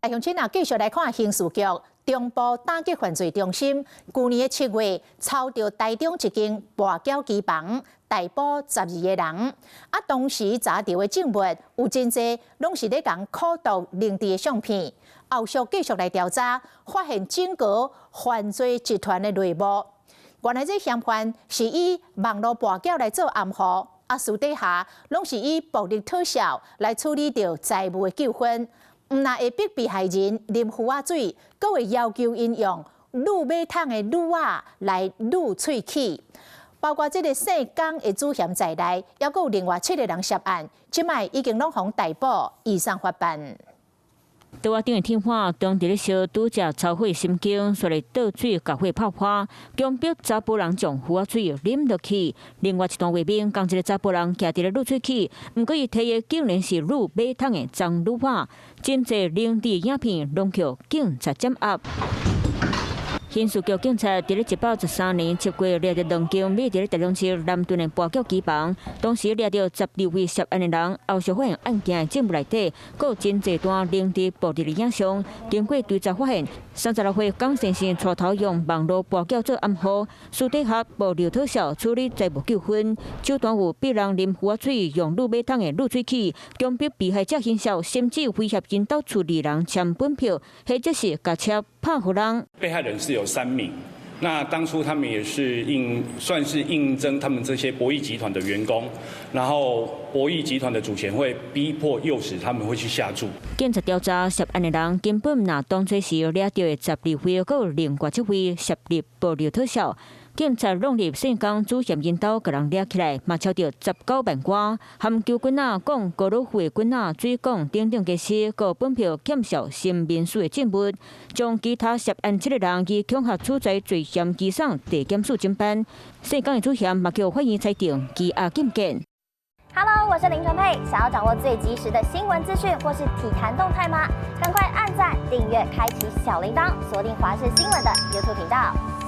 鄉親啊，繼續來看刑事局中部打擊犯罪中心，舊年的7月，抄著台中一間跋筊機房，逮捕12個人。啊，當時查著的證物有真濟，攏是咧共苦毒靈智的相片。後續繼續來調查，發現整個犯罪集團的內幕。原來這嫌犯是以網路跋筊來做暗號，啊，私底下攏是以暴力討數來處理著財務的糾紛。毋但會逼被害人啉符仔水，閣會要求𪜶用滷馬桶的滷仔來滷喙齒。包括這个姓江的主嫌在內，猶閣有另外七個人涉案，這擺已經攏予逮捕，移送法辦。桌仔頂的天花，當佇咧燒拄才操火心經，煞來倒水共火拍破，強迫查埔人將符仔水啉落去。另外一段畫面，仝一个查埔人徛佇咧滷喙齒，毋過伊提的竟然是滷馬桶的髒滷仔，真濟靈智影片攏予警察掌握。刑事局警察佇咧113年7月掠著兩間佇咧台中市南屯的跋筊機房，當時掠著12位涉案的人，後續發現案件的證物內底，閣有真濟段靈智暴力的影像。經過追查發現，36歲江先生帶頭用網路跋筊做暗號，私底下暴力討數處理財務糾紛，手段有逼人啉符仔水、用滷馬桶的滷喙齒，強迫被害者行銷，甚至威脅𪜶兜厝裡人簽本票，或者是共車拍予人。被害人是有三名，那當初他們也是算是應徵他們這些博弈集團的員工，然後博弈集團的主嫌會逼迫誘使他們會去下注。警察調查涉案的人根本毋但當初時掠著的12位，閣有另外七位涉入暴力討數。警察攏入姓江主嫌𪜶兜，共人掠起來，嘛抄著19萬外，含球棍仔、講高爾夫的棍仔、水管等等家私，閣本票欠數新民事的證物，將其他涉案七个人以恐嚇取財罪嫌移送地檢署偵辦。姓江的主嫌嘛予法院裁定羈押禁見。 Hello，我是林純佩，想要掌握最及時的新聞資訊或是體壇動態嗎？趕快按讚、訂閱、開啟小鈴鐺，鎖定華視新聞的 YouTube 頻道。